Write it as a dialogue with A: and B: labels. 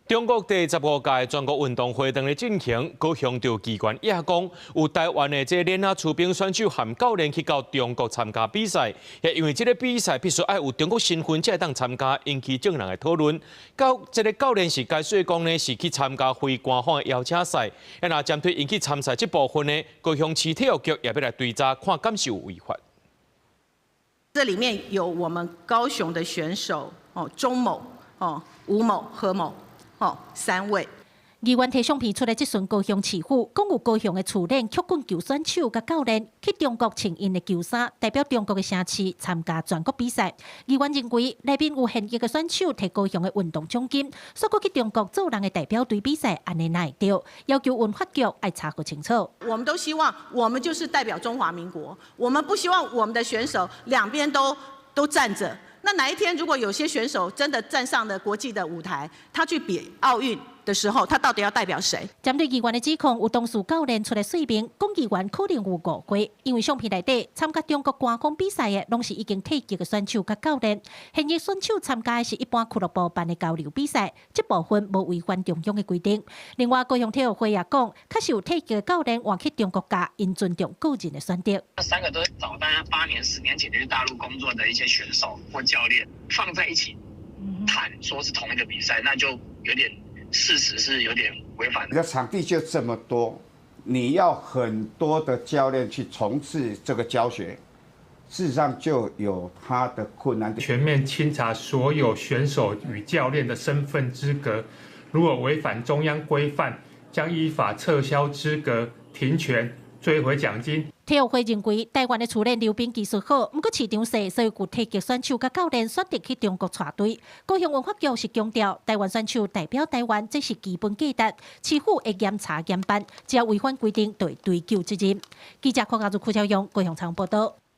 A: 中國第十五屆全國運動會當咧進行，高雄就機關也講，有台灣的這個鏈仔溜冰選手含教練去到中國參加比賽，也因為這個比賽必須愛有中國身份才會當參加，引起眾人的討論。教這個教練是解說講呢，是去參加非官方的邀請賽，啊若針對𪜶去參賽這部分呢，高雄市體育局也欲來追查，看敢是有違法。
B: 這裡面有我們高雄的選手哦，鍾某、哦吳某、何某。哦，三位。
C: 議員提相片出來質詢高雄市府，講有高雄的趣練曲棍球選手佮教練去中國穿𪜶的球衫，代表中國的城市參加全國比賽。議員認為內面有現役的選手提高雄的運動獎金，煞閣去中國做人的代表隊比賽，按呢哪會對？要求文化局愛查個清楚。
B: 我們都希望，我們就是代表中華民國，我們不希望我們的選手兩邊都站着。那哪一天如果有些選手真的站上了國際的舞台，他去比奧運的時候，他到底要代表誰？
C: 針對議員的指控，有當事教練出來說明，講議員可能有誤會，因為相片內底參加中國官方比賽的，攏是已經退役的選手佮教練，現役選手參加的是一般俱樂部辦的交流比賽，這部分無違反中央的規定。另外，高雄體育會也講，確實有退役的教練換去中國教，𪜶尊重個人的選擇。
D: 三個都是早大概8年、10年前就去大陸工作的一些選手或教練放在一起談，說是同一個比賽，那就有點事實是有點違反。
E: 你的場地就這麼多，你要很多的教練去從事這個教學，事實上就有他的困難。
F: 全面清查所有選手與教練的身份資格，如果違反中央規範，將依法撤銷資格、停權、追回獎金。
C: 體育會認為台灣的趣練溜冰技術好，毋過市場細，所以有退役選手佮教練選擇去中國帶隊。高雄文化局是強調，台灣選手代表台灣，這是基本價值，市府會嚴查嚴辦，只要違反規定，就會追究責任。記者柯家如、柯超勇高雄採訪報道。